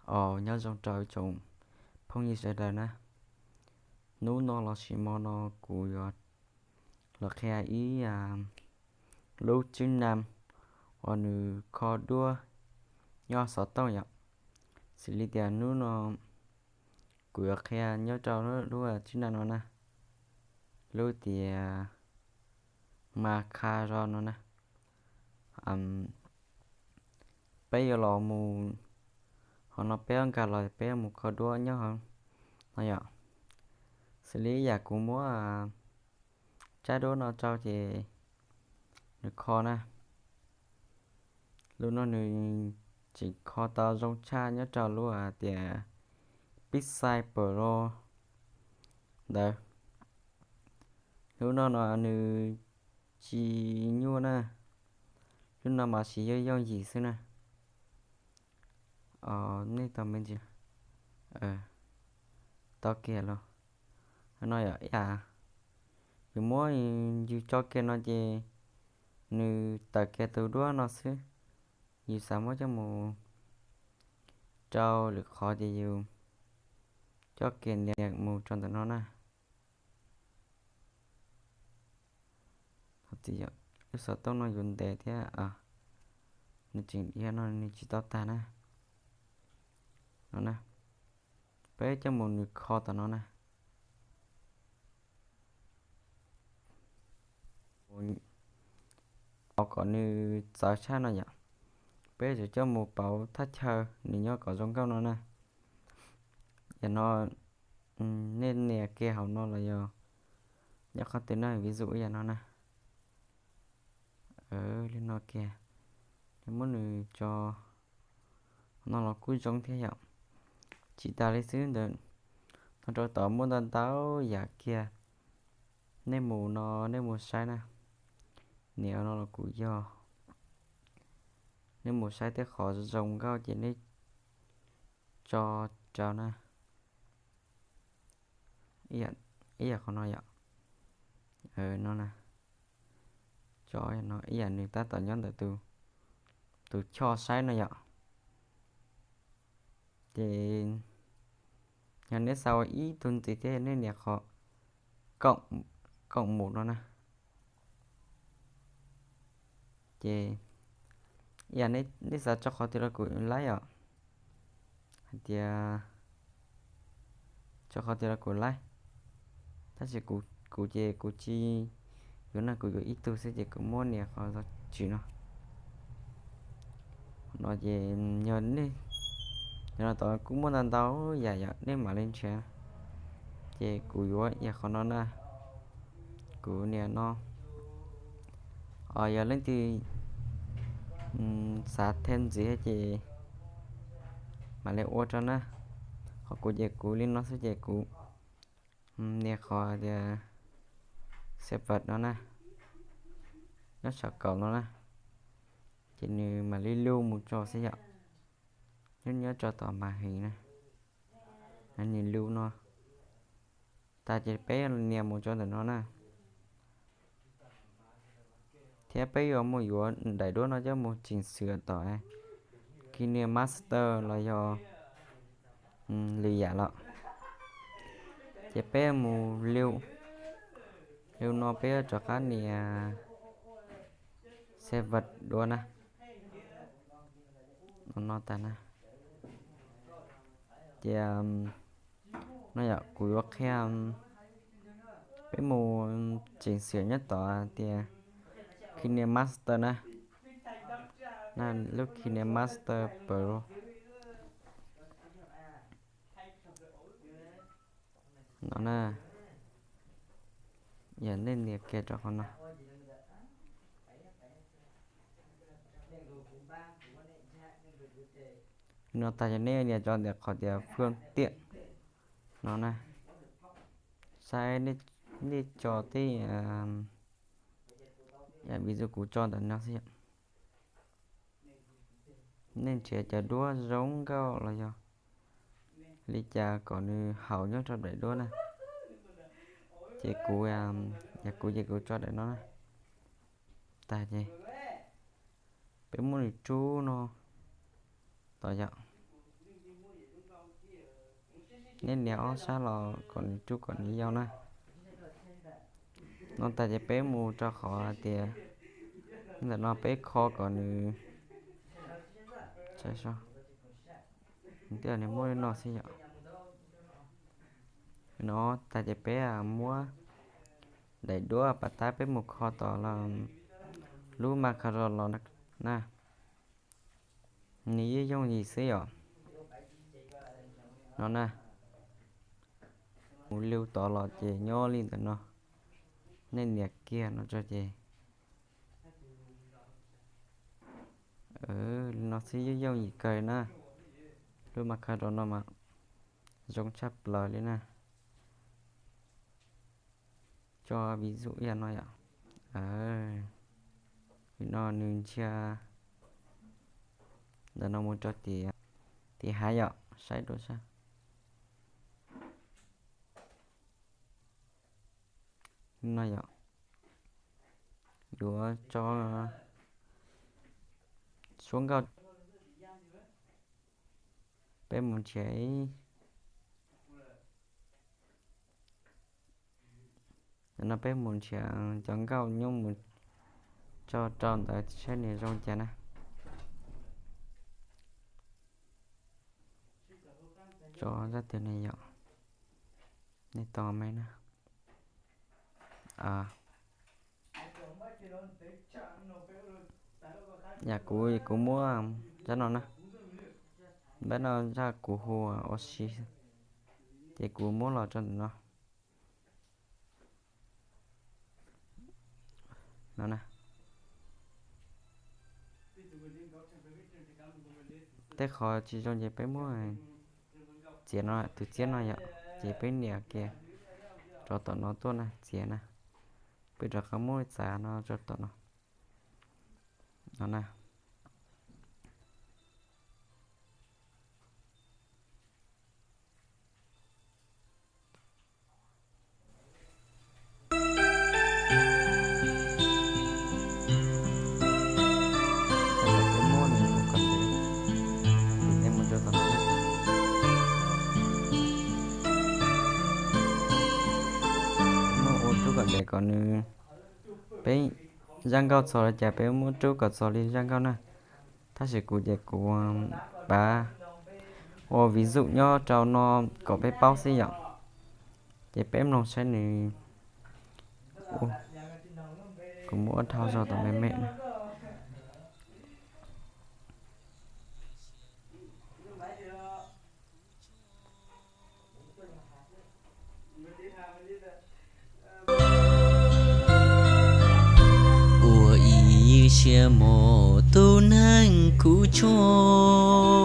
Os, nyob zoo rau tsoom phooj ywg sawv daws na. Hnub no los sis mo no kuv yuav los qhia ib lub tswb nam uas nws kho duab nyob xov tooj yom. Xws li tias hnub no kuv yuav qhia nyob rau lub tswb nam no na, lub tias Makharo no na. Peb yuav los mus, hauv no peb yuav nkag los peb yuav mus kho duab nyob hauv no yom. Xws li yam kuv muab tsab duab no rau ces nws kho na. Lub no nws tseem kho tau zoo tshaj nyob rau lub tias Pixel Pro ntawd. Lub no no nws tsis nyuaj na, lub no mas tsis yooj yooj yim xwb na. Nej tau me ntsis tau kiag los no yom, ib yam yus muab yus tso kiag no ces nws tawm kiag tus duab no xwb. Yus xav muab coj mus rau lwm qhov ces yus coj kiag nias mus rau ntawm no na. Lub xov tooj no yuav ntev thiab, nws tseem dhia no nws tsis tau tag na. No na, peb coj mus nws kho tom no na. Pauv kom nws txawv tshaj no yom. Peb yuav coj mus pauv thaj chaw nws nyob kom zoo nkauj no na. Yam no nej nias kiag hauv no los yog nyob qhov twg na, vis zum yam no na. Li no kiag, nej muab nws tso no los kuj zoo thiab yom. Tsis tas li xwb ntawd, no rau tod muaj ntau ntau yam kiag. Nej mus no nej mus saib na, nias no los kuj yog. Nej mus saib tej qhov zoo nkauj ces nej tso rau na. Ib yam qhov no yom, no na, tso no ib yam nws tab tom nyob ntawm tus choj saib no yom. Ces yog nej xav ua ib tug ntxiv thiab nej nias qhov koom mus no na. Ces ib yam nej xav tso qhov twg los kuj laib os, hais tias tso qhov twg los kuj laib, tab sis kuv ces kuv tsis yuav na, kuv yuav ib tug xwb ces kuv muab nias qhov zov tswm no. No ces yog nej, yog no tod kuj muaj ntau ntau yam yom, nej mam li nrhiav. Ces kuv yuav yam qhov no na, kuv nias no. Os, yog leej twg xav them ntxiv ces mam li ua rau na. Qhov kuv ces kuv li no xwb ces kuv nias qhov tias save no na, nyob saum kaum no na, ces nws mam li lug mus tso xwb yom. Nyob nyob rau tom mas heev na, nws lug no tas ces peb nias mus tso ntawm no na. Thiab peb yuav mus yuav daim duab no coj mus tseem xwm tom KineMaster los yog lwm yam los. Ces peb mus lug, lug no peb yuav rov qab nias save duab na. No tas na, ces no yom, kuv yuav qhia peb mus tseem xwm nyob tom tias KineMaster na, lub KineMaster Pro no na. Yog nej nias kiag rau qhov no, no tas yog nej nias tso ntawm qhov tias phương tiện no na, saib nej tso tej, vis dua kuv tso ntawm no xwb yom. Nej nrhiav cov duab zoo nkauj los yog li cas kom nws haum nyob rau daim duab na. Ces kuv, yog kuv ces kuv tso daim no na. Tas ces peb muab nws rub no tod yom. Nej nias ob sab los kom nws rub kom nws yau na. No tas ces peb mus rau qhov hais tias ntawm no peb kho kom nws, saib so, nws muaj li no xwb yom. No tas ces peb muab daim duab pas tab peb mus kho tom lub ma kha ro los na. Nws yeej yooj yim xwb yom. No na, mus lub tod los ces nyob li ntawm no. Nej nias kiag no tso ces li no xwb yeej yooj yim kawg li na. Lub ma kha ro no mas zoo tshaj plaws li na. Tso vis zus ib yam no yom. Li no nws ntsia ntawm no mus rau tim, tim hav yom, saib dua sab. Li no yom, yuav tso suab nkauj. Peb mus nrhiav ib, no peb mus nrhiav cov nkauj nyob mus tso rau ntawd saib nws zoo cas na. Tso zaj twg ne yom? Nej tos me na. Yam kuv, kuv muab zaj no na, npab no zaj kuv hu ua si, ces kuv muab los rau ntawm no. No na, tej qhov tsis zoo ces peb muab txiav no, tus txiab no yom, ces peb nias kiag rau tom no tuaj na, txiav na. Peb rov qab muab txav no rau tom no, no na. Muab ua rub kom ntev kom nws, peb zaj nkauj txog li cas peb muab rub kom txog li zaj nkauj na. Tab sis kuv ces kuv pav ua vis zus nyob rau no kom peb paub xwb yom. Ces peb mloog saib nws, kuv muab ua dhau zog tom me me na. Ua ib siab mus tus neeg kuv tsuag,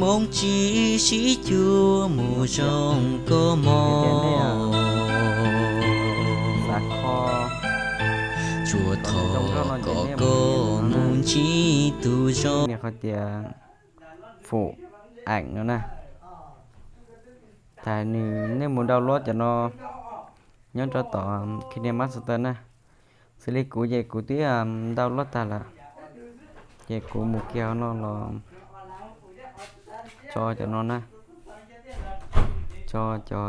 Hmoob tsis sib cuag mus zoo koj mog. Tsuas thov kom koj mus ntsib tus zoo. Qhov tias fum eem no na. Tas nws, nej mus download cov no nyob rau tom KineMaster na. Xws li kuv ces kuv twb download tag lawm, ces kuv mus kiag no los tso cov no na, tso cov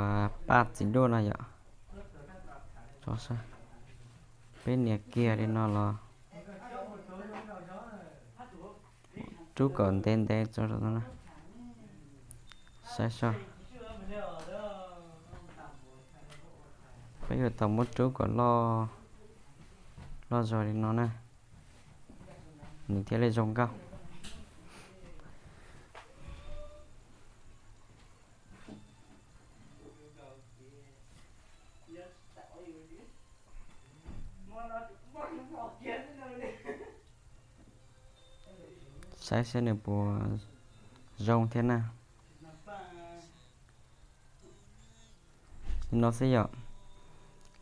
paj txiv duaj no yom. Tso saib, peb nias kiag li no los rub kom ntev ntev tso rau no na. Saib saib, peb yuav tau muab rub kom loj, loj zog li no na, nws thiaj li zoo nkauj. Saib saib nws puas zoo thiab na. Li no xwb yom.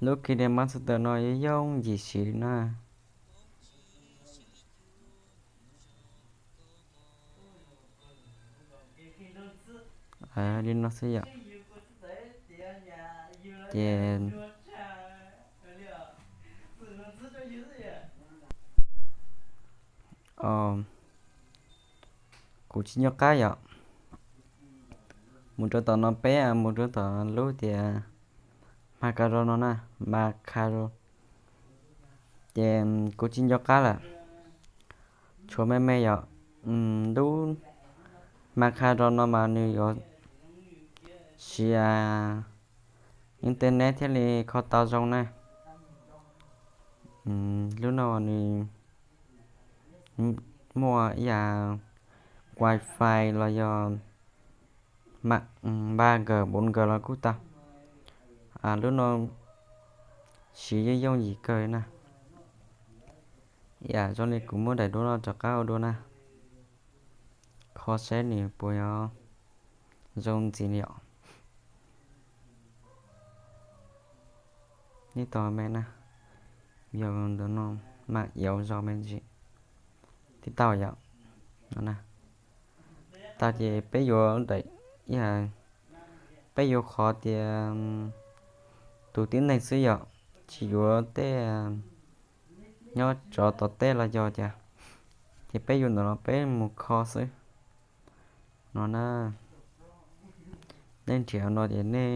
Lub KineMaster no yooj yooj yim siv li na. Li no xwb yom. Ces Kuv tsis nco qab yom. Mus rau tom no peb mus rau tom lub tias Macau no na, Macau. Ces kuv tsis nco qab lawm, tshuav me me yom. Lub Macau no mas nws yuav siv internet thiaj li kho tau zoo na. Lub no nws muaj ib yam wifi los yog ba G, bốn G los kuj tau. Lub no siv yooj yooj yim kawg na. Yam zoo li kuv muab daim duab no rov qab ua dua na, kho seb nws puas yuav zoo ntxiv li os. Neb tos me na, yog ntawm no mam yuav zoo me ntsis thiaj tau yom. No na, tag ces peb yuav daim, peb yuav qhov tias tus tib neeg xwb yom, tsis yuav tej nyob tsov tom tej los yog cas, ces peb yuav ntawm no peb mus kho xwb. No na, nej nrhiav no ces nej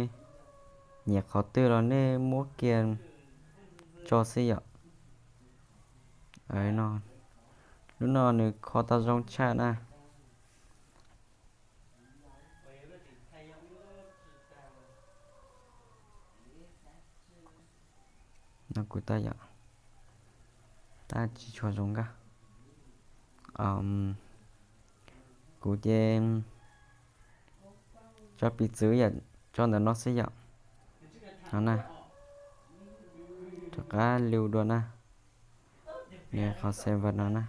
nyiam qhov twg los nej muab kiag tso xwb yom. No, lub no nws kho tau zoo tshaj na. No kuv tab yom, tab tsis tshua zoo nkauj. Kuv ces tso piv txwv yom, tso ntawm no xwb yom. No na, rov qab lu dua na, nws qhov server no na.